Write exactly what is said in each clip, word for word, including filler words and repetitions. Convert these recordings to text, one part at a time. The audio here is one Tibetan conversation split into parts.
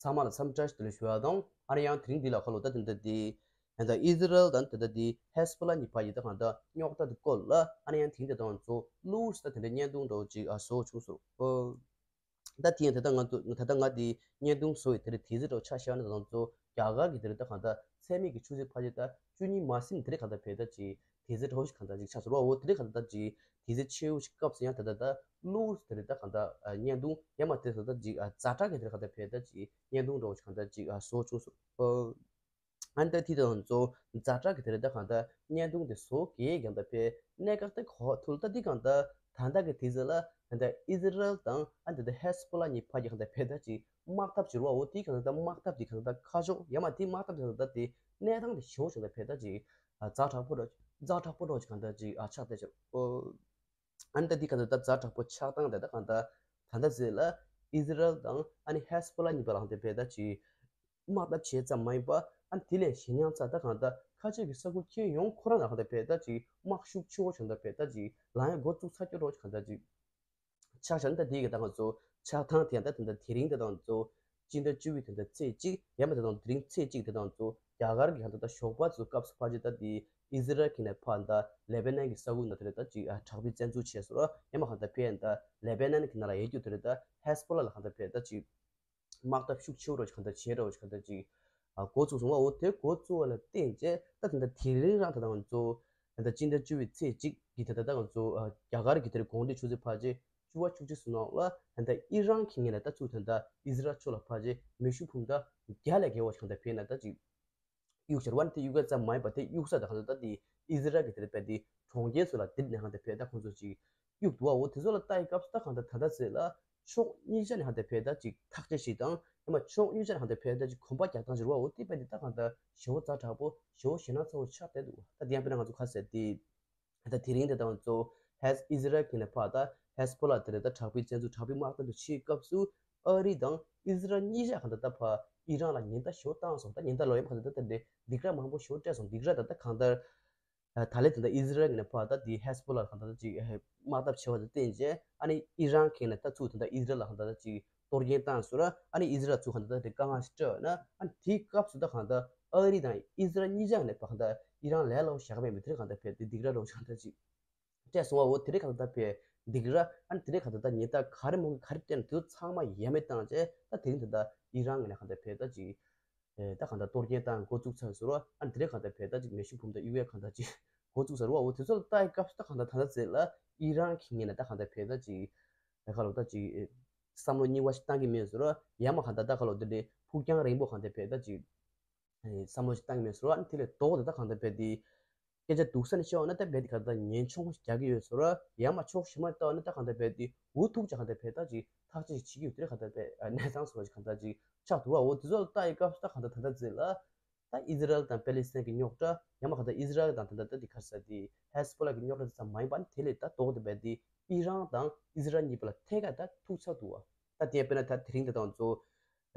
ཚང་མ་ལ་འཚམས་འདྲི་བཀྲ་ཤིས་བདེ་ལེགས་ཞུ་བ་དང་། ཨ་ནི་ཡང་དེ་རིང་འདི་ལ་ཁ་ལོ་ད་དེ་འདྲ་དེ་ད་ལྟ་ཨི་ཟི་རལ་དང་དེ་འདྲ་དེ་ཧེ་སི་བྷོ་ལ་གཉིས་བར་གྱི་ད་གང་ལྟར་རྙོག་དྲ་དེ་སྐོར་ལ་ཨ་ནི་ཡང་དེ་རིང་དེ་དང་ཚོ་ལུས་ད་དེ་འདྲ་བརྙན་ཐུང་འདྲ་བོ་ཅིག་ཨ་བཟོ་བྱུང་སོང་། ཨོ། ད་དེ་ཡང་ད་ལྟ་ང་ཚོ་ད་ལྟ་ང་དེ་བརྙན་ཐུང་བཟོ་བའི་དེ་རིང་དུས་ཚོད་འདྲ་བོ་ཆ་བཞག་ན་དེ་དང་ཚོ་རྒྱ་གར་གྱི་དེ་རིང་ད་གང་ལྟར་ཚེས་མིག་གི་ཆུ་ཚོད་ཕལ་ཆེར་ད་བཅུ་གཉིས་མ་ཟིན་དེ་རིང་གང་ལྟར་བས་ད་ཅིག་དུས་ཚོད་འདྲ་བོ་ཞིག་གང་ལྟར་ཅིག་ཆགས་སོང་རོ། འོ་དེ་རིང་གང་ལྟར་ད་ཅིག་དུས་ཚོད་ཆེ་བོ་ཞིག་སྐབས་སུ་ཡང་ད་ལྟ་ད་ལུས་དེ་རིང་ད་གང་ལྟར་བརྙན་ཐུང་ཡང་མ་དེ་ད་ལྟ་ཅིག་ཛ་དྲག་གི་དེ་རིང་གང་ལྟར་བས་ད་ཅིག་བརྙན་ཐུང་འདྲ་བོ་ཞིག་གང་ལྟར་ཅིག་བཟོ་བྱུང་སོང་། ཨ་ནི་ད་དེ་དང་ཚོ་ཛ་དྲག་གི་དེ་རིང་ད་གང་ལྟར་བརྙན་ཐུང་དེ་བཟོ་གི་ཡང་ད་བས་གནད་འགག་དེ་གོ་ཐུག་ད་འདི་གང་ལྟར་ད་ལྟ་གི་དུས་ཚོད་ལ་ད་ལྟ་ཨི་ཟི་རལ་དང་ཨ་ནི་ད་ལྟ་ཧེ་སི་བྷོ་ལ་གཉིས་བར་གྱི་གང་ལྟར་བས་ད་ཅིག་དམག་འཐབ་བྱེད་རོགས། འོ་དེ་གང་ལྟར་དམག་འཐབ་དེ་གང་ལྟར་ཁ་ཕྱོགས་ཡང་མ་དེ་དམག་འཐབ་དེ་གང་ལྟར་དེ་གནས་སྟངས་དེ་ཞེ་བོ་ཞིག་ད་བས་ད་ཅིག་ཛ་དྲག་པོ་འདྲ་ཛ་དྲག་པོ་འདྲ་ཞིག་གང་ལྟར་ཅིག་ཆགས་བསྡད་ཅིང་། ཨ་ནི་ད་འདི་གང་ལྟར་ད་ཛ་དྲག་པོ་ཆགས་སྟངས་དེ་ད་གང་ལྟར་ད་ལྟ་ཟེར་ལ་ཨི་ཟི་རལ་དང་ཨ་ནི་ཧེ་སི་བྷོ་ལ་གཉིས་བར་ལ་གང་ལྟར་བས་ད་ཅིག་དམག་འཐབ་བྱས་ཙམ་མ་ཡིན་པ་ཨ་ནི་དེ་ལས་གཞན་ཡང་ཚ་ད་གང་ལྟར་ཁ་ཆེ་གི་ས་ཁུལ་ཁྱོན་ཡོངས་ཁོ་རང་ལ་གང་ལྟར་བས་ད་ཅིག་དམག་ཤུགས་ཆེ་བོ་ཞིག་གང་ལྟར་བས་ད་ཅིག་ལངས་ཡ་འགོ་བཙུགས་ཚར་སྐྱོ་རོགས་ཞིག་གང་ལྟར་ཅིག་ཆ་བཞག་ན་ད་དེ་གི་ད་ང་ཚོ་ཆགས་སྟངས་དེ་ཡང་ད་དེ་འདྲ་དེ་རིང་དེ་དང་ཚོ་སྤྱི་ཟླ་བཅུ་པའི་དེ་འདྲ་ཚེས་གཅིག་ཡང་མ་དེ་དང་དེ་རིང་ཚེས་གཅིག་དེ་དང་ཚོ་རྒྱ་གར་གྱི་ད་ལྟ་ཞོགས་པ་ཚོ་སྐབས་སུ་ཕལ་ཆེར་ད་དེ་ཨི་ཟི་རལ་གྱི་ནས་ཕར་ད་ལེ་བྷ་ནན་གྱི་ས་ཁུལ་ནང་དེ་རེད་ད་ཅིག་དྲག་པོའི་བཙན་འཛུལ་བྱས་སོང་ར། ཡང་མ་གང་ལྟར་ཕེ་ད་ལེ་བྷ་ནན་གྱི་ནང་ལ་ཡོད་རྒྱུ་དེ་རེད་ད་ཧེ་སི་བྷོ་ལ་ལ་གང་ལྟར་ཕེ་ད་ཅིག་དམག་འཐབ་ཤུགས་ཆེ་བོ་རོ་ཞིག་གང་ལྟར་བྱས་རོ་ཞིག་གང་ལྟར་ཅིག་འགོ་བཙུགས་སོང་བ། འོ་དེ་འགོ་བཙུགས་པ་ལ་བརྟེན་བྱས་ད་དེ་འདྲ་དེ་རིང་རང་ད་ང་ཚོ་ད་ལྟ་སྤྱི་ཟླ་བཅུ་པའི་ཚེས་གཅིག་གི་ད་ལྟ་ད་ང་ཚོ་ཨ་རྒྱ་གར་གྱི་དེར་དགོང་དྲོ་ཆུ་ཚོད་ཕལ་ཆེར་བཅུ་པ་བཅུ་གཅིག་སུ་ནང་ལ་ད་ལྟ་ཨི་རན་གྱི་ངོས་ནས་ད་ཚུར་ད་ལྟ་ཨི་ཟི་རལ་ཕྱོགས་ལ་ཕལ་ཆེར་མེ་ཤུགས་འཕུར་མདའ་བརྒྱ་ལས་བརྒལ་བ་ཞིག་ད་ཕེབས་ན་ད་ཅིག་གཡུག་ཤར་བ་ནི་དེ་གཡུག་ས་ཙམ་མ་ཡིན་པ་དེ་གཡུག་ས་ད་གང་ལྟར་ད་དེ་ཨི་ཟི་རལ་གྱི་དེར་ཕེབས་དེ་གྲོང་ཁྱེར་ཚོ་ལ་དེར་ནས་གང་ལྟར་ཕེབས་ད་ཁོང་ཚོ་ཅིག་གཡུག་འདུག་བ། འོ་དེ་ཚོ་ལ་ལྟ་ཡི་སྐབས་སུ་ད་གང་ལྟར་ད་ལྟ་ཟེར་ལ་ཕྱོགས་གཉིས་ཆ་ནས་གང་ལྟར་ཕེབས་ད་ཅིག་ཐག་གཅོད་ཞིག་དང་ཡང་མ་ཕྱོགས་གཉིས་ཆ་ནས་གང་ལྟར་ཕེབས་ད་ཅིག་གོམ་པ་རྒྱག་སྟངས་ཅིག་རེད་བ། འོ་དེ་ཕེབས་དེ་ད་གང་ལྟར་ཞེ་བོ་ཛ་དྲག་པོ་ཞེ་བོ་ཞེད་སྣང་ཚ་བོ་ཆགས་བསྡད་འདུག་བ། ད་དེ་ཡང་དཔེར་ན་ང་ཚོ་ཁ་གསལ་དེ། ད་དེ་རིང་དེ་དང་གཙོ་ཧེ་ཨི་ཟི་རལ་གྱི་ནས་ཕར་ད་ཧེ་སི་བྷོ་ལ་དེ་རེད་ད་དྲག་པོའི་བཙན་འཛུལ་དྲག་པོའི་དམག་དོན་དུ་ཕྱིའི་སྐབས་སུ་ཨ་རི་དང་ཨི་ཟི་རལ་གཉིས་ཆ་གང་ལྟར་ད་ཕར་ཨི་རན་ལ་ཉེན་བརྡ་ཞེ་བོ་བཏང་སོང་། ད་ཉེན་བརྡ་ལོ་ཡམ་གང་ལྟར་ད་དེ་འདྲའི་སྡིགས་ར་མང་པོ་ཞེ་བོ་སྤྲད་སོང་། སྡིགས་ར་ད་ད་གང་ལྟར་ད་ལས་དེ་འདྲ་ཨི་ཟི་རལ་གྱི་ནས་ཕར་ད་དེ་ཧེ་སི་བྷོ་ལ་གང་ལྟར་ད་ཅིག་དམག་འཐབ་བྱས་པ་དང་བསྟུན་བྱས་ཨ་ནི་ཨི་རན་གྱི་ནས་ད་ཚུར་དེ་འདྲ་ཨི་ཟི་རལ་ལ་གང་ལྟར་ད་ཅིག་གཏོར་སྐྱོན་བཏང་སོང་ར། ཨ་ནི་ཨི་ཟི་རལ་ཚུར་གང་ལྟར་ད་དེ་དཀའ་ངལ་ཞིག་སྤྲད་ན་ཨ་ནི་དེའི་སྐབས་སུ་ད་གང་ལྟར་ཨ་རི་དང་ཨི་ཟི་རལ་གཉིས་ཆ་གི་ནས་ཕར་གང་ལྟར་ཨི་རན་ལས་སླ་བོ་བཞག་གི་མེད་མི་དེ་རེད་གང་ལྟར་ཕེབས་དེ་སྡིགས་ར་རོ་གང་ལྟར་ཅིག་སྤྲད་སོང་བ། འོ་དེ་རིང་གང་ལྟར་ཕེབས་སྡིགས་ར་ཨ་ནི་དེ་རིང་གང་ལྟར་ད་ཉེན་བརྡ་ག་རེ་མང་གི་ག་རེ་སྤྲད་ན་དེ་ཚོ་ཚང་མ་ཡ་མེད་བཏང་བྱས་ད་དེ་རིང་ད་ལྟ་ཨི་རན་གི་ནས་གང་ལྟར་ཕེབས་ད་ཅིག་ཨེ་ད་གང་ལྟར་གཏོར་སྐྱོན་བཏང་འགོ་བཙུགས་ཚར་སོང་ར། ཨ་ནི་དེ་རིང་གང་ལྟར་ཕེབས་ད་ཅིག་མེ་ཤུགས་འཕུར་མདའ་གཡུག་ཡ་གང་ལྟར་ཅིག་འགོ་བཙུགས་ཚར་ར། འོ་དེ་ཚོ་ལ་ལྟ་ཡི་སྐབས་སུ་ད་གང་ལྟར་ད་ལྟ་ཟེར་ལ་ཨི་རན་གི་ངོས་ནས་ད་གང་ལྟར་ཕེབས་ད་ཅིག་ཨེ་ཁ་ལོ་ད་ཅིག་ཨེ་བསམ་བློ་རྙིང་བ་ཞིག་བཏང་གི་མེད་སོང་ར། ཡ་མ་གང་ལྟར་ད་ཁ་ལོ་དེ་འདྲའི་ཕུགས་རྒྱང་རིང་པོ་གང་ལྟར་ཕེབས་ད་ཅིག་ཨེ་བསམ་བློ་ཞིག་བཏང་གི་མེད་སོང་ར། ཨ་ནི་དེ་ལས་ལྡོག་སྟེ་ད་གང་ལྟར་ཕེབས་དེ་སྐད་ཆ་སྡུག་ས་ནས་བཤད་པ་ན་ད་རྦད་དེ་ག་ད་ངན་ཕྱོགས་རྒྱག་གི་ཡོད་ཟེར་ར། ཡང་མ་ཕྱོགས་ཞིག་མ་ལྟ་བ་ན་ད་ག་ད་རྦད་དེ་འུ་ཐུག་ཅག་ག་ད་རྦད་ད་ཅིག་ཐག་ཅིག་བྱེད་ཀྱི་ཡོད་དེ་རེད། ག་ད་རྦད་གནས་སྟངས་སོགས་ཀྱི་ག་ད་ཅིག་ཆགས་འདུག་བ། འོ་དེ་ཚོ་ལ་ལྟ་ཡི་སྐབས་སུ་ད་ག་ད་ད་ད་ཟེར་ལ་ད་ཨི་ཟི་རལ་དང་པེ་ལི་སི་ཐན་གྱི་རྙོག་དྲ་ཡང་མ་ག་ད་ཨི་ཟི་རལ་དང་ད་ད་ད་དེ་ག་ས་དེ་ཧེ་སི་བྷོ་ལ་གི་རྙོག་དྲ་དེ་ཙམ་མ་ཡིན་པ་ནི་དེ་ལས་ད་ལྡོག་སྟེ་རྦད་དེ་ཨི་རན་དང་ཨི་ཟི་རལ་གཉིས་བར་ལ་ཐད་ཀར་ད་ཐུག་ཚར་འདུག་བ། ད་དེ་དཔེར་ན་ད་དེ་རིང་ད་དང་ཚོ།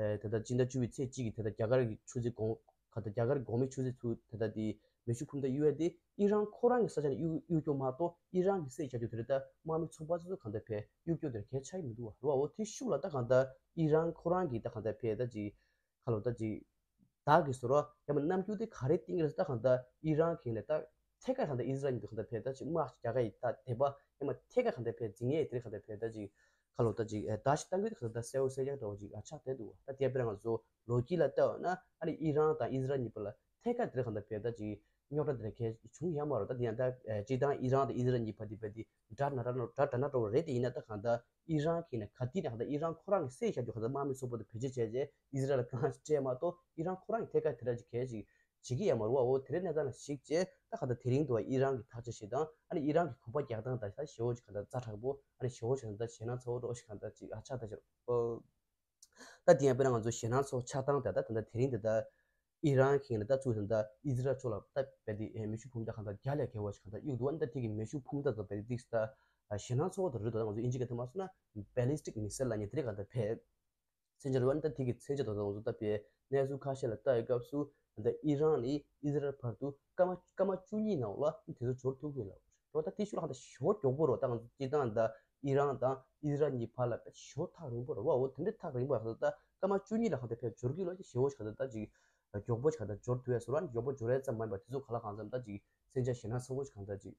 ཨེ་ད་ལྟ་སྤྱི་ཟླ་བཅུ་པའི་ཚེས་གཅིག་གི་ད་ལྟ་རྒྱ་གར་གྱི་ཆུ་ཚོད་གོང་ག་ད་རྒྱ་གར་གྱི་དགོང་མོའི་ཆུ་ཚོད་ཚུ་ད་ལྟ་དེ་མེ་ཤུགས་འཕུར་མདའ་གཡུག་ཡ་དེ་ཨི་རན་ཁོ་རང་གི་ས་ཆ་ནས་གཡུག་གཡུག་རྒྱུ་མ་གཏོགས་ཨི་རན་གྱི་སྲིད་བྱ་རྒྱུ་དེ་རེད། ད་དམག་མི་ཚོགས་པ་ཚོ་གང་ལྟར་ཕེབས་གཡུག་རྒྱུ་དེར་གལ་ཆགས་ཀྱི་མི་འདུག་བ། རེད་བ། འོ་དེ་ཤུགས་ལ་ད་གང་ལྟར་ཨི་རན་ཁོ་རང་གིས་ད་གང་ལྟར་ཕེབས་ད་ཅིག་ཁ་ལོ་ད་ཅིག་བདག་གིས་ཟེར་རོ་ཡང་མ་རྣམ་འགྱུར་དེ་ག་རེ་བསྟན་གྱི་རེད་ད་གང་ལྟར་ཨི་རན་གྱི་ནས་ད་ཐད་ཀར་གང་ལྟར་ཨི་ཟི་རལ་གཉིས་ད་གང་ལྟར་ཕེབས་ད་ཅིག་དམག་རྒྱག་ག་ཡི་ད་དེ་པ་ཡང་མ་ཐད་ཀར་གང་ལྟར་ཕེབས་འཛིང་ཡས་དེ་རེད། གང་ལྟར་ཕེབས་ད་ཅིག་ཁ་ལོ་ད་ཅིག་ཨེ་ད་ཞིག་བཏང་གི་ད་ད་གསལ་བོ་གསལ་རྐྱང་འདྲ་བོ་ཅིག་ཨ་ཆགས་བསྡད་འདུག་ད་དེ་དཔེར་ན་ང་ཚོ་ལོ་རྒྱུས་ལ་བལྟས་པ་ན་ཨ་ནི་ཨི་རན་དང་ཨི་ཟི་རལ་གཉིས་བར་ལ་ཐད་ཀར་དེ་གང་ལྟར་བས་ད་ཅིག་རྙོག་དྲ་དེ་འདྲ་གལ་བྱུང་ཡ་མ་རེད། ད་དེ་ཡང་ད་ཨེ་སྤྱིར་བཏང་ཨི་རན་དང་ཨི་ཟི་རལ་གཉིས་བར་དེ་བས་དེ་འདྲ་ན་འདྲ་ན་འདྲ་ན་འདྲ་བོ་རེད། དེ་ཡིན་ན་ད་གང་ལྟར་ཨི་རན་གྱིས་ནས་ག་དུས་ནས་གང་ལྟར་ཨི་རན་ཁོ་རང་གི་སྲིད་བྱ་རྒྱུ་གང་ལྟར་དམག་མི་ཚོགས་པ་དེ་བེད་སྤྱོད་བྱས་རྗེས་ཨི་ཟི་རལ་ལ་དཀའ་ངལ་སྤྲད་མ་གཏོགས་ཨི་རན་ཁོ་རང་གིས་ཐད་ཀར་དེ་འདྲ་ཅིག་གལ་ཅིག་བྱེད་ཀྱི་ཡོད་མ་རེད་བ། འོ་དེ་རིང་གནས་སྟངས་ལ་གཞིགས་བྱས་ད་ག་ད་དེ་རིང་དུ་བ་ཨི་རན་གྱི་ཐག་གཅོད་བྱེད་སྟངས་ཨ་ནི་ཨི་རན་གྱི་གོམ་པ་རྒྱག་སྟངས་དང་ད་ཞེ་བོ་ཅིག་ག་ད་ཛ་དྲག་པོ་ཨ་ནི་ཞེ་བོ་ཅིག་ག་ད་ཞེད་སྣང་ཚ་བོ་འདྲ་ཞིག་ག་ད་ཅིག་ཨ་ཆགས་ད་ཅིག་ཨོ། ད་དེ་ཡང་དཔེར་ན་ང་ཚོ་ཞེད་སྣང་ཚ་བོ་ཆགས་སྟངས་དེ་ད་ད་ད་དེ་རིང་དེ་ད་ཨི་རན་གྱིས་ད་ད་ཚུར་ད་ད་ཨི་ཟི་རལ་ཕྱོགས་ལ་ད་བས་དེ་མེ་ཤུགས་འཕུར་མདའ་ག་ད་བརྒྱ་ལས་བརྒལ་བ་ཞིག་ག་ད་གཡུག་འདུག་ཨ་ནི་ད་དེ་གི་མེ་ཤུགས་འཕུར་མདའ་ད་བས་དེ་ད་ཞེད་སྣང་ཚ་བོ་ད་རེད། ད་ང་ཚོ་ཨིན་ཇི་སྐད་ཐོག་མ་སོང་ན་ballistic missile་ལབ་མཁན་དེ་རིགས་ག་ད་བས། མཚོན་བྱེད་རེད་བ། ད་དེ་གི་མཚོན་བྱེད་དང་ང་ཚོ་ལྟ་བའི་གནས་ཚུལ་ཁ་ཤས་ལ་ལྟ་ཡི་སྐབས་སུ་ད་ཨི་རན་ནས་ཨི་ཟི་རལ་བར་དུ་སྐར་མ་སྐར་མ་བཅུ་གཉིས་ནང་ལ་དེ་ཚོ་འབྱོར་ཐུབ་ཀྱི་ལབ་རེད། ད་དེ་ཤུགས་ལ་ཧ་ད་ཞེ་པོ་མགྱོགས་པོ་རེད། ད་ང་ཚོ་སྤྱིར་བཏང་ད་ ཨི་རན་དང་ཨི་ཟི་རལ་གཉིས་བར་ལ་ཞེ་པོ་ཐག་རིང་པོ་རེད་བ། འོ་དེ་འདྲའི་ཐག་རིང་པོ་ལ་ད་སྐར་མ་བཅུ་གཉིས་ལ་གང་ལྟར་ཕར་འབྱོར་གྱི་ལོ་ཞེ་པོ་ཞིག་གང་ལྟར་ད་ཅིག་མགྱོགས་པོ་ཞིག་གང་ལྟར་འབྱོར་ཐུབ་ཡ་བཟོ་ར། མགྱོགས་པོ་འབྱོར་ཡ་ཙམ་མ་ཡིན་པ་དེ་ཚོ་ག་ལ་གང་འཚམ་ད་ཅིག་མཚོན་ཆ་ཞེད་སྣང་ཚ་པོ་ཞིག་གང་ལྟར་ཅིག་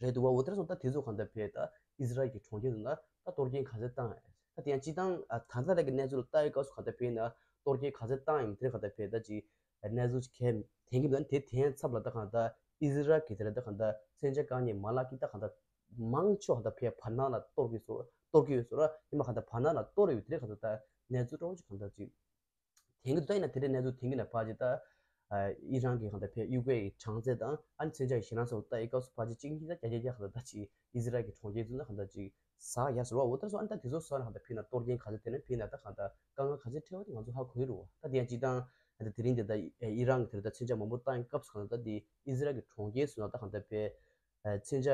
རེད་འདུག་བ། འོ་དེར་སོང་ད་དེ་ཚོ་གང་ལྟར་ཕར་ད་ཨི་ཟི་རལ་གྱི་གྲོང་ཁྱེར་ཚོ་ན་ད་གཏོར་སྐྱོན་ག་ཚད་བཏང་ཡ། ད་དེ་ཡང་སྤྱི་བཏང་ཨ་ད་ལྟ་གི་གནས་ཚུལ་ལ་ལྟ་བའི་སྐབས་སུ་གང་ལྟར་ཕར་ན་གཏོར་སྐྱོན་ག་ཚད་བཏང་ཡིན་དེར་གང་ལྟར་ཕར་ད་ཅིག་གནས་ཚུལ་གལ་དེང་གི་མདུན་དེ་དེའི་ཚབ་ལ་ད་གང་ལྟར་ཨི་ཟི་རལ་གྱི་དེ་ལ་ད་གང་ལྟར་མཚོན་ཆ་བཀག་ཉར་མ་ལག་གི་ད་གང་ལྟར་མང་ཆེ་བ་གང་ལྟར་ཕར་བར་སྣང་ལ་གཏོར་གྱི་སོ་གཏོར་གྱི་ཡོད་སོ་ར། ཡིན་པ་གང་ལྟར་བར་སྣང་ལ་གཏོར་ཡོད་དེ་གང་ལྟར་ད་གནས་ཚུལ་འདྲ་བོ་ཅིག་གང་ལྟར་ཅིག་དེང་གི་ད་ཡིན་ན་དེ་འདྲའི་གནས་ཚུལ་དེང་གི་ན་ཕར་ཅིག་ད་ཨི་རན་གྱི་གང་ལྟར་ཕར་གཡུལ་འགོས་ཀྱི་གྲངས་ཚད་དང་ཨ་ནི་མཚོན་ཆ་ཡི་ཞེད་སྣང་སོགས་ལྟ་ཡི་སྐབས་སུ་ཕར་ཅིག་གཅིག་གཉིས་ད་བརྒྱ་ཆ་བརྒྱ་གང་ལྟར་ད་ཅིག་ཨི་ཟི་རལ་གྱི་གྲོང་ཁྱེར་ཚོ་ན་གང་ལྟར་ཅིག་ཟག་ཡ་ཟེར་བ། འོ་དེར་སོང་ཨ་ནི་ད་དེ་ཚོ་ཟག་ན་གང་ལྟར་ཕར་ན་གཏོར་སྐྱོན་ག་ཚད་དེ་ནས་ཕར་ན་ད་གང་ལྟར་དཀའ་ངལ་ག་ཚད་འཕྲད་པ་དེ་ང་ཚོ་ཧ་གོ་གི་རེད་བ། ད་དེ་ཡང་སྤྱིར་བཏང་ད་དེ་རིང་དེ་ད་ཨི་རན་གྱི་དེར་ད་མཚོན་ཆ་མང་པོ་བཏང་ཡི་སྐབས་སུ་གང་ལྟར་ད་དེ་ཨི་ཟི་རལ་གྱི་གྲོང་ཁྱེར་སུ་ན་ད་གང་ལྟར་ཕར་མཚོན་ཆ་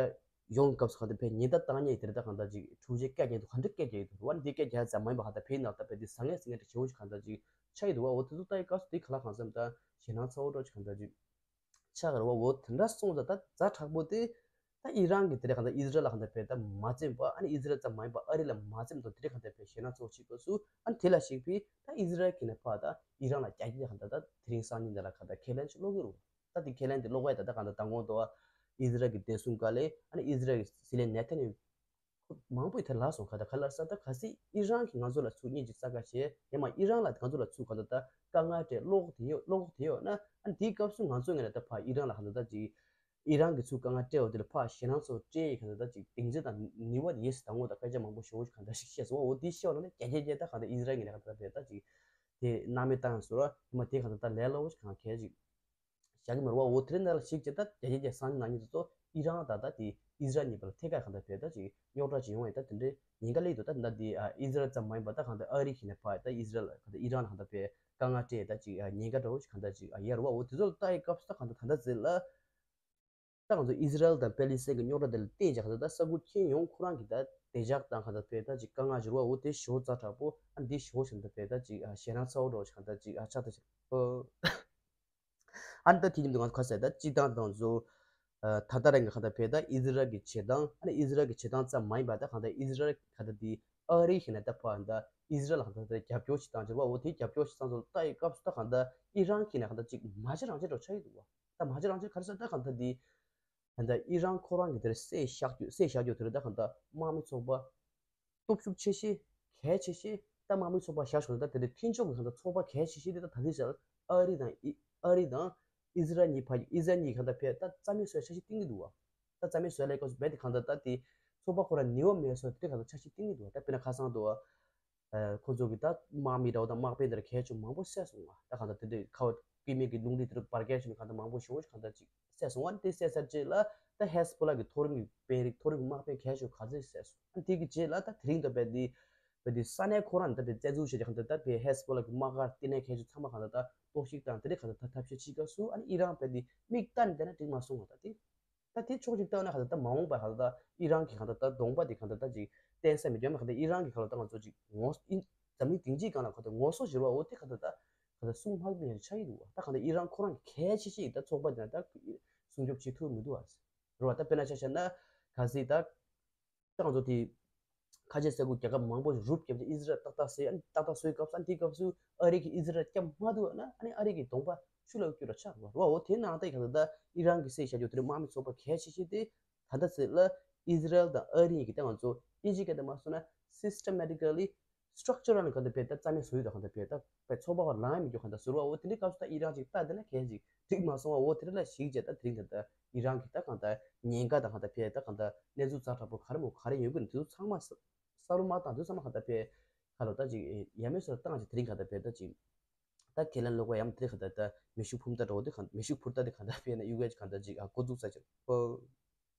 ཡོང་སྐབས་སུ་གང་ལྟར་ཕར་ཉེན་བརྡ་བཏང་མཁན་དེ་ད་གང་ལྟར་ཅིག་འཕྲུལ་ཆས་སྐད་རྒྱག་འདུག་ག་འདྲ་སྐད་རྒྱག་གི་འདུག་བ། འདི་སྐད་རྒྱག་ཙམ་མ་ཡིན་པ་གང་ལྟར་ཕར་ན་ད་ཕར་དེ་ཟ་ངེས་ཟ་ངེས་འདྲ་ཞེ་པོ་ཞིག་གང་ལྟར་ཅིག་ཆགས་ཡི་འདུག་བ། འོ་དེ་ཚོ་ལྟ་ཡི་སྐབས་སུ་དེ་ག་ལ་གང་འཚམ་ད་ཞེད་སྣང་ཚ་པོ་འདྲ་ཅིག་གང་ལྟར་ཅིག་ཆགས་ཀྱི་རེད་བ། འོ་དེ་འདྲ་སོང་ཙང་ད་ཛ་དྲག་པོ་དེ་ད་ཨི་རན་གྱི་དེ་འདྲ་གང་ལྟར་ཨི་ཟི་རལ་ལ་གང་ལྟར་ཕར་ད་མ་འཛེམས་པ། ཨ་ནི་ཨི་ཟི་རལ་ཙམ་མ་ཡིན་པ་ཨ་རི་ལ་མ་འཛེམས་དང་དེ་འདྲ་གང་ལྟར་ཕར་ཞེད་སྣང་ཚ་པོ་ཞིག་སྐབས་སུ་ཨ་ནི་དེ་ལ་གཞིགས་ཕར་ད་ཨི་ཟི་རལ་གྱི་ནས་ཕར་ད་ཨི་རན་ལ་རྒྱག་གི་གང་ལྟར་ད་དེ་རིང་སང་ཉིན་འདི་ལ་གང་ལྟར་ཁས་ལེན་ཞིག་སློག་གི་རེད་བ། ད་དེ་ཁས་ལེན་དེ་སློག་པ་ཡིན་ད་ད་གང་ལྟར་མདང་དགོང་དུ་ཨི་ཟི་རལ་གྱི་བདེ་སྲུང་བཀའ་བློན་ཨ་ནི་ཨི་ཟི་རལ་གྱི་སྲིད་བློན་ནེ་ཐན་ཡ་ཧུ་མང་པོས་དེ་ལབ་སོང་། ག་ད་ག་ལ་ས་ད་གལ་སྲིད་ཨི་རན་གྱིས་ང་ཚོ་ལ་ཚུར་བརྙས་བཅོས་རྩ་འགེངས་བྱས། ཡང་མ་ཨི་རན་ལ་ང་ཚོ་ལ་ཚུར་ག་ད་ད་དཀའ་ངལ་སྤྲད་བློ་ཁོག་དེ་ཡོད་བློ་ཁོག་དེ་ཡོད་ན་ཨ་ནི་དེའི་སྐབས་སུ་ང་ཚོའི་ངོས་ནས་ད་ཕར་ཨི་རན་ལ་ག་ད་ད་ཅིག་ཨི་རན་གྱིས་ཚུར་དཀའ་ངལ་སྤྲད་པ་དེ་ལ་ཕར་ཞེད་སྣང་ཚ་པོ་སྤྲད་ཡི་ག་ད་ད་ཅིག་སྡིངས་ཆ་དང་ནུས་པ་དེ་ཡོད་ཟེར་དང་པོ་ད་སྐད་ཆ་མང་པོ་ཞེ་པོ་ཞིག་ག་ད་ཞིག་བཤད་སོང་། འོ་དེ་བཤད་པ་ན་ད་རྒྱ་ཆེ་རྒྱ་ད་ག་ད་ཨི་ཟི་རལ་གྱི་ནས་ག་ད་ད་ཕར་ད་ཅིག་དེ་སྣང་མེད་བཏང་ཡ་བཟོ་ར། ཡང་མ་དེ་ག་ད་ད་ལས་སླ་པོ་ཞིག་གང་གལ་ཅིག་བཞག་གི་མ་རེད་བ། འོ་དེ་རིང་ནང་ལ་ཞིག་བྱས་ད་རྒྱ་ཆེ་རྒྱ་སང་ཉིན་གནངས་ཉིན་དེ་ཚོ་ཨི་རན་ད་ད་དེ་ཨི་ཟི་རལ་གཉིས་བར་ལ་ཐད་ཀར་གང་ལྟར་བྱས་ད་ཅིག་རྙོག་དྲ་ཅིག་ཡོང་བ་ཡིན་ད་དེ་འདྲའི་ཉེན་ཁ་སླེབས་འདུག་ད་ད་དེ་ཨི་ཟི་རལ་ཙམ་མ་ཡིན་པ་ད་གང་ལྟར་ཨ་རི་གི་ནས་ཕར་ད་ཨི་ཟི་རལ་གང་ལྟར་ཨི་རན་ལ་གང་ལྟར་བས་དཀའ་ངལ་སྤྲད་ད་ཅིག་ཉེན་ཁ་འདྲ་བོ་ཞིག་གང་ལྟར་ཅིག་ཡོད་རེད་བ། འོ་དེ་ཚོ་ལ་ལྟ་ཡི་སྐབས་སུ་ད་གང་ལྟར་ད་ལྟ་ཟེར་ལ། ད་ང་ཚོ་ཨི་ཟི་རལ་དང་པེ་ལི་སི་ཐན་གྱི་རྙོག་དྲ་དེ་ལ་བརྟེན་བྱས་གང་ལྟར་ད་ས་ཁུལ་ཁྱོན་ཡོངས་ཁོ་རང་གི་ད་བདེ་འཇགས་དང་གང་ལྟར་བས་ད་ཅིག་དཀའ་ངལ་ཅིག་རེད་བ། འོ་དེ་ཞེ་པོ་ཛ་དྲག་པོ་ཨ་འདི་ཞེ་པོ་ཞིག་ད་བས་ད་ཅིག་ཞེད་སྣང་ཚ་པོ་འདྲ་བོ་ཞིག་གང་ལྟར་ཅིག་ཨ་ཆགས་ད་ཅིག་ཨ་ནི་ད་དེ་མཉམ་དུ་ང་ཚོ་ཁ་གསལ་ད་སྤྱིར་བཏང་ད་ང་ཚོ་ད་ལྟ་རང་གི་གང་ལྟར་བས་ད་ཨི་ཟི་རལ་གྱི་བྱེད་སྟངས་ཨ་ནི་ཨི་ཟི་རལ་གྱི་བྱེད་སྟངས་ཙམ་མ་ཡིན་པ་ད་གང་ལྟར་ཨི་ཟི་རལ་གང་ལྟར་འདི་ཨ་རི་ཞིག་ནས་ད་ཕར་ད་ཨི་ཟི་རལ་ལ་གང་ལྟར་རྒྱབ་སྐྱོར་བྱེད་སྟངས་ཅིག་རེད་བ། འོ་དེ་རྒྱབ་སྐྱོར་བྱེད་སྟངས་ཚོ་ལ་ལྟ་ཡི་སྐབས་སུ་ད་གང་ལྟར་ཨི་རན་གྱི་ནས་གང་ལྟར་ཅིག་མ་བྱེད་རང་བྱེད་འདྲ་བོ་ཆགས་ཀྱི་འདུག་བ། ད་མ་བྱེད་རང་བྱེད་ག་རེ་ཟེར་ད་གང་ལྟར་འདི་ད་ལྟ་ཨི་རན་ཁོ་རང་གི་དེར་བསད་བཞག་རྒྱུ་བསད་བཞག་རྒྱུ་དེ་རེད། ད་གང་ལྟར་དམག་མི་ཚོགས་པ་སྟོབས་ཤུགས་ཆེ་ཤོས་གལ་ཆེ་ཤོས་ད་དམག་མི་ཚོགས་པ་བཞག་ཆོག་ད་དེ་འདྲའི་མཐུན་ཕྱོགས་ཀྱི་གང་ལྟར་ཚོགས་པ་གལ་ཆེ་ཤོས་དེ་ད་ད་ལྟའི་ཆར་ཨ་རི་དང་ཨི་ཨ་རི་དང་ཨི་ཟི་རལ་གཉིས་ཕ་ཨི་ཟི་རལ་གཉིས་གང་ལྟར་བས་ད་རྩ་མེད་བཟོ་ཡ་འཆར་གཞི་བཏིང་གི་འདུག་བ། ད་རྩ་མེད་བཟོ་ཡ་ལས་སྐབས་སུ་རྦད་དེ་གང་ལྟར་ད་དེ་ཚོགས་པ་ཁོ་རང་ནུས་པ་མེད་བཟོ་དེ་གང་ལྟར་འཆར་གཞི་བཏིང་གི་འདུག་བ། ད་དཔེར་ན་ཁ་སང་དུ་ཨ་ཁོ་ཚོ་གི་ད་དམག་མི་འདྲ་བོ་དང་དམག་དཔོན་འདྲ་གལ་ཆེ་མང་པོ་བསད་སོང་བ། ད་གང་ལྟར་དེ་འདྲའི་ཁ་བ་སྐྱེ་མེད་ཀྱི་རླུང་འཕྲིན་དེ་རུ་འབར་གས་བྱུང་ནས་གང་ལྟར་མང་པོ་ཞེ་པོ་ཞིག་གང་ལྟར་ཅིག་བསད་སོང་བ། དེ་བསད་ཚར་རྗེས་ལ་ད་ཧེ་ཟ་བྷོ་ལ་གི་མཐོ་རིམ་གྱི་དཔོན་རིགས་མཐོ་རིམ་གྱི་དམག་དཔོན་གལ་ཆེ་ག་ཚོད་བསད་སོང་། ཨ་དེ་གི་རྗེས་ལ་ད་དེ་རིང་དུ་རྦད་དེ་རྦད་དེ་ས་གནས་ཁོ་རང་ནས་ད་རྦད་བཙན་འཛུལ་བྱས་ཀྱི་གང་ལྟར་ད་རྦད་ཧེ་ཟ་བྷོ་ལ་གི་དམག་སྒར་ལྟེ་གནས་གལ་ཆེ་ཚང་མ་གང་ལྟར་ད་གཏོར་བཤིག་དང་དེ་འདྲའི་གང་ལྟར་ད་ཐབས་ཤེས་བྱེད་སྐབས་སུ་ཨ་ནི་ཨི་རན་རྦད་དེ་མིག་ལྟ་ནས་བསྡད་ན་འགྲིག་མ་སོང་བ། ད་དེ་ད་དེ་ཕྱོགས་གཅིག་ལྟ་ན་གང་ལྟར་ད་མ་འོངས་པ་གང་ལྟར་ད་ཨི་རན་གྱི་གང་ལྟར་ད་གདོང་པ་དེ་གང་ལྟར་ད་ཅིག་བརྟན་ས་མེད་ཀྱང་གང་ལྟར་ཨི་རན་གྱི་གང་ལྟར་ད་ང་ཚོ་ཅིག་ངོ་འཛམ་གླིང་སྡིངས་ཆའི་སྒང་ལ་གང་ལྟར་ངོ་སོ་བཞིར་བ་འོ་དེ་གང་ལྟར་ད་གང་ལྟར་སྲུང་མ་ཐུབ་ཡང་ཆགས་ཀྱི་འདུག་བ། ད་གང་ལྟར་ཨི་རན་ཁོ་རང་གི་གལ་ཆེ་ཤོས་ད་ཚོགས་པ་དེ་ན་ད་སྲུང་སྐྱོབ་བྱེད་ཐུབ་མི་འདུག་བ། རེད་བ། ད་དཔེར་ན་ཆ་བཞག་ན་གལ་སྲིད་ད་ད་ང་ཚོ་དེ་ཁ་ཆེ་ས་ཁུལ་རྒྱལ་ཁབ་མང་པོ་ཞིག་རུབ་བརྒྱབ་སྟེ་ཨི་ཟི་རལ་ཏག་ཏག་བཟོས། ཨ་ནི་ཏག་ཏག་བཟོས་སྐབས་སུ་ཨ་ནི་དེའི་སྐབས་སུ་ཨ་རི་གིས་ཨི་ཟི་རལ་སྐྱོབ་མ་ཐུབ་ན་ཨ་ནི་ཨ་རི་གི་གདོང་པ་ཆུ་ལ་སྐྱུར་ར་ཆགས་རེད་བ། འོ་དེ་ནང་ལྟ་ཡི་ག་ད་ད་ཨི་རན་གྱིས་བསད་བཞག་རྒྱུ་དེ་རིང་དམག་མི་ཚོགས་པ་གལ་ཆེ་ཤོས་དེ་ད་ལྟ་ཚེ་ལ་ཨི་ཟི་རལ་དང་ཨ་རི་གཉིས་ཀྱི་ད་ང་ཚོ་དབྱིན་ཇིའི་སྐད་དུ་མ་སོང་ན་systematically structurally གང་ལྟར་བས་ད་རྩ་མེད་བཟོ་ཡི་ད་གང་ལྟར་བས་ད་བས་ཚོགས་པ་བར་ལངས་ཡ་མི་འགྱོ་གང་ལྟར་བཟོ་ར་བ། འོ་དེ་འདྲའི་སྐབས་སུ་ད་ཨི་རན་ཅིག་ལྟ་དེ་ན་གལ་ཅིག་འགྲིག་མ་སོང་བ། འོ་དེ་འདྲ་ལ་གཞིགས་བྱས་ད་དེ་རིང་ད་ལྟ་ཨི་རན་གྱི་ད་གང་ལྟར་ཉེན་ཁ་ད་གང་ལྟར་བས་ད་གང་ལྟར་གནས་ཚུལ་ཛ་དྲག་པོ་ག་རེ་མོ་ག་རེ་ཡོང་གི་ན་དེ་ཚོ་ཚང་མ་ས་ས་རུ་མ་བཏང་དུས་ཚང་མ་གང་ལྟར་བས་ཁ་ལོ་ད་ཅིག་ཡ་མེད་སོ་བཏང་ཅིག་དེ་རིང་གང་ལྟར་བས་ད་ཅིག་ད་ཁས་ལེན་ལོག་པ་ཡམ་དེ་གང་ལྟར་ད་མེ་ཤུགས་འཕུར་མདའ་འདྲ་བོ་དེ་གང་མེ་ཤུགས་འཕུར་མདའ་དེ་གང་ལྟར་བས་ན་ཡུ་གེ་གང་ལྟར་ཅིག་ཨ་འགོ་འཛུགས་ས་ཅིག་ཨོ།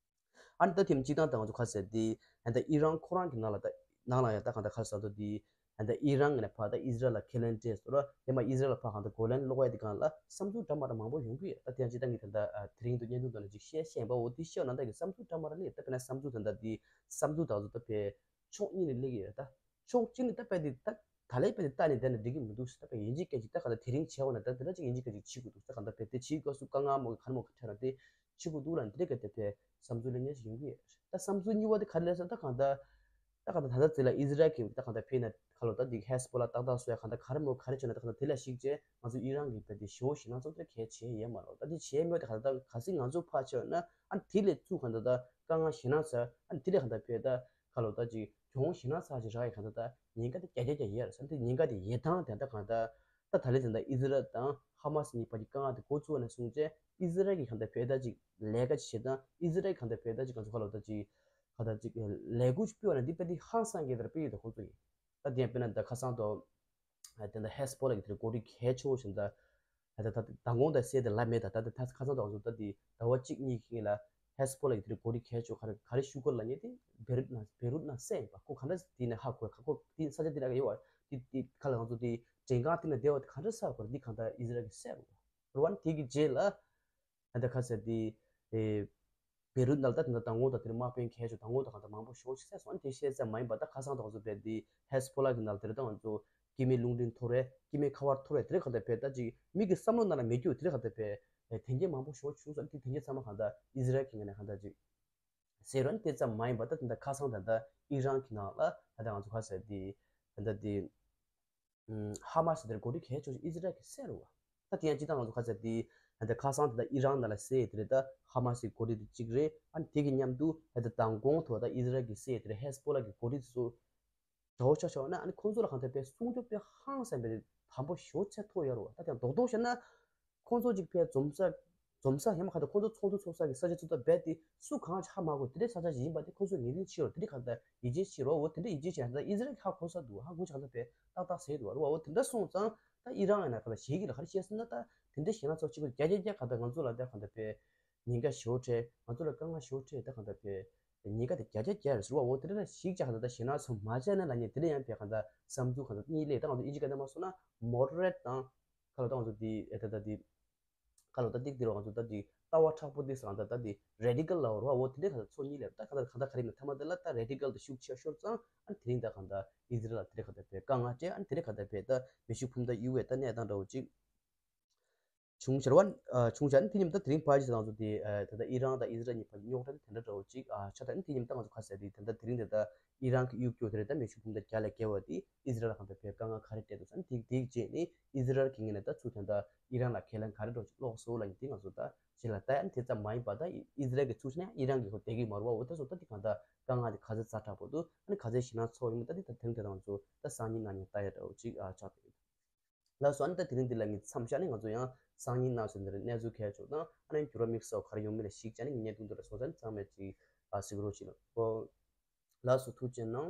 ཨ་ནི་ད་ཐེངས་གཅིག་དང་ད་ང་ཚོ་ཁ་གསལ་དེ་ཨ་ད་ཨི་རན་ཁོ་རང་གི་ནང་ལ་ད་ནང་ལ་ཡང་ད་གང་ལྟར་ཁ་གསལ་དོ་དེ་ཨ་ད་ཨི་རན་ངི་ནས་ཕར་ད་ཨི་ཟི་རལ་ལ་ཁས་ལེན་སྤྲད་སོང་ར། ཡང་མ་ཨི་ཟི་རལ་ལ་ཕར་གང་ལྟར་གོ་ལན་སློག་ཡ་དེ་གང་ལ་བསམ་ཚུལ་འདྲ་མ་འདྲ་མང་པོ་ཡོང་གི་ཡོད། ད་ཐེངས་གཅིག་ད་ངས་ད་ད་ཨ་དེ་རིང་དུ་བརྙན་ཐུང་ཐོག་ནས་ཅིག་བཤད་བཤད་པ་འོ་དེ་བཤད་ན་ད་གི་བསམ་ཚུལ་འདྲ་མ་འདྲ་སླེབས། ད་དཔེར་ན་བསམ་ཚུལ་ད་ད་དེ་བསམ་ཚུལ་ད་ཚོ་ད་ཕེ་ཕྱོགས་གཉིས་ནས་སླེབས་ཀྱི་ཡོད། ད་ཕྱོགས་གཅིག་ནས་ད་དཔེ་དེ་ད་ད་ལས་དཔེ་དེ་ལྟ་ནས་བསྡད་ན་འགྲིག་གི་མི་འདུག་ཟེར། ད་དཔེ་ཡིན་གཅིག་སྐད་ཅིག་ད་ག་ད་དེ་རིང་བྱས་པ་ན་ད་དེ་འདྲ་ཅིག་ཡིན་གཅིག་སྐད་ཅིག་བྱེད་དགོས་འདུག་ཟེར། ག་ད་དཔེ་དེ་བྱེད་དགོས་སུ་དཀའ་ངལ་མོ་གི་ག་རེ་མོ་གི་འཕྲད་ན་དེ་བྱེད་དགོས་འདུག་ལ་འདི་འདྲ་ག་ད་དཔེ་བསམ་ཚུལ་ལེན་མཁན་ཞིག་ཡོང་གི་ཡོད། ད་བསམ་ཚུལ་གཉིས་པ་དེ་ག་རེ་ལབ་ཟེར་ན་ད་གང་ད་ ད་གང་ལྟར་ད་ལྟ་ཚེ་ལ་ཨི་ཟི་རལ་གྱིས་ད་གང་ལྟར་ཕེ་ན་ཁ་ལོ་ད་འདི་ཧེ་སི་བྷོ་ལ་ཏག་ཏག་བཟོ་ཡ་གང་ལྟར་ག་རེ་མོ་ག་རེ་བྱས་ན་ད་གང་ལྟར་དེ་ལ་གཞིགས་བྱས་ང་ཚོ་ཨི་རན་གྱི་བལ་དེ་ཞེ་པོ་ཞེད་སྣང་ཚོར་དེ་གལ་ཆེ་ཡས་མ་རེད། ད་དེ་བྱས་མེད་དེ་གང་ལྟར་གལ་སྲིད་ང་ཚོ་ཕར་ཆེ་བ་ན་ཨ་དེ་ལས་ཚུར་གང་ལྟར་ད་དཀའ་ངལ་ཞེད་སྣང་ཚ་ཨ་དེ་ལས་གང་ལྟར་ཕེ་ད་ཁ་ལོ་ད་ཅིག་གྱོང་ཞེད་སྣང་ཚ་ཅིག་རག་ཡ་གང་ལྟར་ད་ཉེན་ཁ་དེ་རྒྱ་རྒྱ་རྒྱ་ཡས་རེད་ས་དེ་ཉེན་ཁ་དེ་ཡས་སྟངས་དེ་ད་གང་ལྟར་ད་ད་ལན་དེ་འདྲ་ཨི་ཟི་རལ་དང་ཧ་མ་སི་གཉིས་བར་གྱི་དཀའ་ངལ་དེ་འགོ་བཙུགས་པ་ནས་བཟུང་བྱས་ཨི་ཟི་རལ་གྱིས་གང་ལྟར་བེད་ད་ཅིག་ལས་ཀ་ཅིག་བྱེད་སྟངས་ཨི་ཟི་རལ་གྱིས་གང་ལྟར་བེད་ད་ཅིག་ང་ཚོ་ཁ་ལོ་ད་ཅིག་གང་ལྟར་ཅིག་ལས་འགུལ་ཅིག་སྤེལ་བ་ན་འདི་དཔེ་འདི་ཧང་སང་གི་དེར་སྤེལ་ཡོད་དོ་ཁོང་ཚོ་ཡིན། ད་དེ་ཡང་དཔེར་ན་ད་ཁ་སང་དོ་དེ་འདྲ་ཧེ་སི་བྷོ་ལ་གི་དེར་འགོ་ཁྲིད་གལ་ཆེ་བོ་ཞིག་ད་ད་ད་མདང་དགོང་ད་གསལ་དེ་ལབ་མེད་ད་ད་ད་ཁ་སང་དོ་ང་ཚོ་ད་དེ་ཟླ་བ་གཅིག་གཉིས་ཀྱི་ལ་ཧེ་སི་བྷོ་ལ་གི་དེ་འགོ་ཁྲིད་གལ་ཆེ་བོ་ག་རེ་ག་རེ་ཞུ་དགོས་ལབ་མཁན་དེ་བེ་རུད་ན་བེ་རུད་ན་གསལ་ཡིན་པ་ཁོ་ག་འདྲ་དེ་ནས་ཧ་གོ་ག་ཁོ་དེ་ས་ཆ་དེ་ན་ག་ཡོད་བ་དེ་དེ་ཁ་ལ་ང་ཚོ་དེ་མགྲིན་ཁང་དེ་ན་བསྡད་བ་དེ་ག་འདྲ་ས་གོ་རེད། འདི་གང་ལྟར་ཨི་ཟི་རལ་གྱིས་གསལ་རུ་བ་རུ་བ་ནི་དེ་གི་རྗེས་ལ་ད་ལྟ་ཁ་ཟེར་དེ་ཨེ་བེ་རུད་ནང་ལ་ད་དེ་འདྲ་དང་པོ་དང་དེ་ནས་དམག་དཔོན་གལ་ཆེ་དང་པོ་དང་གང་ལྟར་མང་པོ་ཞེ་པོ་ཅིག་བསད་སོང་། ཨ་ནི་དེ་བཤད་ཚད་མ་ཡིན་པ་ད་ཁ་སང་དང་ཚོ་བས་དེ་ཧེ་སི་བྷོ་ལ་གི་ནང་དེ་རེད་ད་ང་ཚོ་སྐྱེ་དམན་རླུང་འཕྲིན་འཐོར་བས་སྐྱེ་དམན་ཁ་པར་འཐོར་བས་དེ་རེད་གང་ལྟར་བས་ད་ཅིག་མི་གི་བསམ་བློ་ནང་ལ་མེད་རྒྱུ་དེ་རེད་གང་ལྟར་བས་དེ་འདྲ་མང་པོ་ཞེ་པོ་བྱུང་སོང་། ཨ་ནི་དེ་འདྲ་ཚང་མ་གང་ལྟར་ཨི་ཟི་རལ་གྱི་ངོས་ནས་གང་ལྟར་ཅིག་ཟེར་རོ། ཨ་ནི་དེ་ཙམ་མ་ཡིན་པ་ད་དེ་འདྲ་ཁ་སང་ད་ལྟ་ཨི་རན་གྱི་ནང་ལ་ད་ལྟ་ང་ཚོ་ཁ་ཟེར་དེ་ད་ལྟ་དེ་ཧ་མ་སི་དེར་འགོ་ཁྲིད་གལ་ཆེ་ཤོས་ཨི་ཟི་རལ་གྱིས་བསད་རེད་བ། ད་དེ་ཡང་སྤྱིར་བཏང་ང་ཚོ་ཁ་ཟེར་དེ་ད་ལྟ་ཁ་སང་ད་ལྟ་ཨི་རན་ནང་ལ་བསད་དེ་རེད། ད་ཧ་མ་སི་འགོ་ཁྲིད་དེ་གཅིག་རེད། ཨ་ནི་དེ་གི་མཉམ་དུ་ད་ལྟ་མདང་དགོང་དུ་ད་ཨི་ཟི་རལ་གྱིས་བསད་དེ་རེད། ཧེ་སི་བྷོ་ལ་གི་འགོ་ཁྲིད་དེ་ཚོ་འདྲ་བོ་ཆ་བཞག་ན་ཨ་ནི་ཁོང་ཚོ་ལ་གང་ལྟར་དཔེ་སྲུང་སྐྱོབ་དཔེ་ཧང་སང་བའི་དམ་པོ་ཞེ་པོ་ཅིག་ཐོབ་ཡོད་རེད་བ། ད་དེ་ཡང་རྡོག་རྡོག་བཤད་ན་ཁོང་ཚོ་གཅིག་དཔེ་འཛོམས་ས་འཛོམས་ས་ཡང་མ་ག་ད་ཁོང་ཚོ་ཚོགས་འདུ་ཚོགས་ས་གི་ས་ཆ་ཚོ་ད་རྦད་དེ་སུ་གང་ཧ་མ་གོ་དེ་འདྲའི་ས་ཆ་ཞིག་ཡིན་པ་དེ་ཁོང་ཚོས་ངེས་ལེན་བྱེད་རོགས། དེ་འདྲའི་གང་ལྟར་ཡིད་ཆེས་བྱེད་རོགས། འོ་དེ་འདྲའི་ཡིད་ཆེས་བྱེད་ན་ད་ཨི་ཟི་རལ་ཧ་གོ་ས་འདུག་ཧ་གོ་ཆ་གང་ལྟར་དཔེ་ཏག་ཏག་ཟེར་འདུག་བ། རུ་བ་འོ་དེ་འདྲ་སོང་ཙང་ད་ཨི་རན་ཡང་ན་ག་ལ་ཞིག་གི་ལ་ག་རེ་བཤད་སོང་ན་ད་དེ་འདྲའི་ཞེད་སྣང་ཚོགས་གཅིག་པུ་རྒྱ་རྒྱ་རྒྱ་གང་ལྟར་ང་ཚོ་ལ་ད་གང་ལྟར་དཔེ་ཉེན་ཁ་ཞེ་པོ་འཕྲད། ང་ཚོ་ལ་དཀའ་ངལ་ཞེ་པོ་འཕྲད། ད་གང་ལྟར་དཔེ་ཉེན་ཁ་དེ་རྒྱ་རྒྱ་རྒྱ་རེད་ཟེར་བ། འོ་དེ་འདྲ་ན་ཞིག་ཅག་གང་ལྟར་ད་ཞེད་སྣང་ཚོགས་མ་བྱས་ན་ལ་ཉེ་དེ་འདྲ་ཡང་དཔེ་གང་ལྟར་བསམ་ཚུལ་གང་ལྟར་གཉིས་ལས་ད་ང་ཚོ་ཨིན་ཇི་སྐད་ནས་མ་སོང་ན་མོ་ཌི་རེཊ་དང་ག་ལ་ད་ང་ཚོ་དེ་ཨེ་ད་ད་དེ། ཁ་ལོ་ད་ཏིག་ཏིག་རོ་ང་ཚོ་ད་ཅིག་ལྟ་བ་མཁྲེགས་པོ་ཏིག་ཟེར་ང་ད་ད་དེ་རེ་ཌི་ཀལ་ལ་བོར་བ་འོ་དེ་འདྲའི་ཁ་ད་ཚོ་གཉིས་ལས་ད་ཁ་ད་ཁ་ད་ག་རེ་ཡིན་ན་ཐ་མ་དེ་ལ་ད་རེ་ཌི་ཀལ་དེ་ཤུགས་ཆེ་ཤོར་ཙང་ཨ་ནི་དེ་རིང་ད་གང་ད་ཨི་ཟི་རལ་ལ་དེ་རིང་ཁ་ད་པའི་དཀའ་ངལ་སྤྲད། ཨ་ནི་དེ་རིང་ཁ་ད་པའི་ད་མེ་ཤུགས་འཕུར་མདའ་གཡུག་བའི་ད་གནས་སྟངས་འདྲ་བོ་ཅིག་བྱུང་ཤར་བ། བྱུང་ཤར་ཨ་ནི་དེ་ཉིན་ད་དེ་རིང་ཕལ་ཆེར་ད་ང་ཚོ་དེ་ད་ད་ཨི་རན་ད་ཨི་ཟི་རལ་གཉིས་བར་རྙོག་དྲ་དེ་འདྲ་འདྲ་བོ་ཅིག་ཆགས། ད་ཨ་ནི་དེ་ཉིན་ད་ང་ཚོ་ཁ་ཟེར་དེ་ད་ད་དེ་རིང་དེ་ད། ཨི་རན་གྱི་གཡུག་རྒྱུ་དེ་རེད། ད་མེ་ཤུགས་འཕུར་མདའ་བརྒྱ་ལས་བརྒལ་བ་དེ་ཨི་ཟི་རལ་ལ་གང་ལྟར་བས་དཀའ་ངལ་ག་རེ་སྤྲད་འདུག་ཟེར་ན་དེ་དེའི་རྗེས་ནས་ཨི་ཟི་རལ་གྱི་ངོས་ནས་ད་ཚུར་དོན་དག་ཨི་རན་ལ་ཁས་ལེན་ག་རེ་འགྲོ་ཅིག་ལོག་སོང་ལབ་ཡིན་དེ་ང་ཚོ་ད་ཞེ་ལ་ད་ཡང་དེ་ཙམ་མ་ཡིན་པ་ད་ཨི་ཟི་རལ་གྱི་ཚུར་ཕྱིན་ན་ཨི་རན་གྱི་ཁོ་བསྡད་ཀྱི་མ་རེད་བ། འོ་ད་སོ་ད་དེ་གང་ལྟར་དཀའ་ངལ་དེ་ག་ཚོད་ཛ་དྲག་པོ་འདུག་ཨ་ནི་ག་ཚོད་ཞེད་སྣང་ཚོར་ཡོད་མེད་ད་དེ་ད་དེང་དེ་ད་ང་ཚོ་ད་སང་ཉིན་གནངས་ཉིན་ལྟ་ཡ་འདྲ་བོ་ཅིག་ཆགས་བསྡད་ཡོད། ལགས་སོ། ཨ་ནི་ད་དེ་རིང་འདི་ལ་ངས་མཚམས་བཞག་ནས་ང་ཚོ་ཡང་སང་ཉིན་གནངས་ཚེ་འདིར་གནས་ཚུལ་གལ་ཆེ་དང་ཨ་ནི་འགྱུར་བ་དམིགས་བསལ་ག་རེ་ཡོང་མིན་ལ་གཞིགས་བྱས་ནས་ངས་བརྙན་ཐུང་འདི་ལ་སོང་ཙང་ཚང་མས་ཅིག་ཨ་གཟིགས་རོགས་བྱེད་ལགས། ལགས་སོ། ཐུགས་རྗེ་གནང་།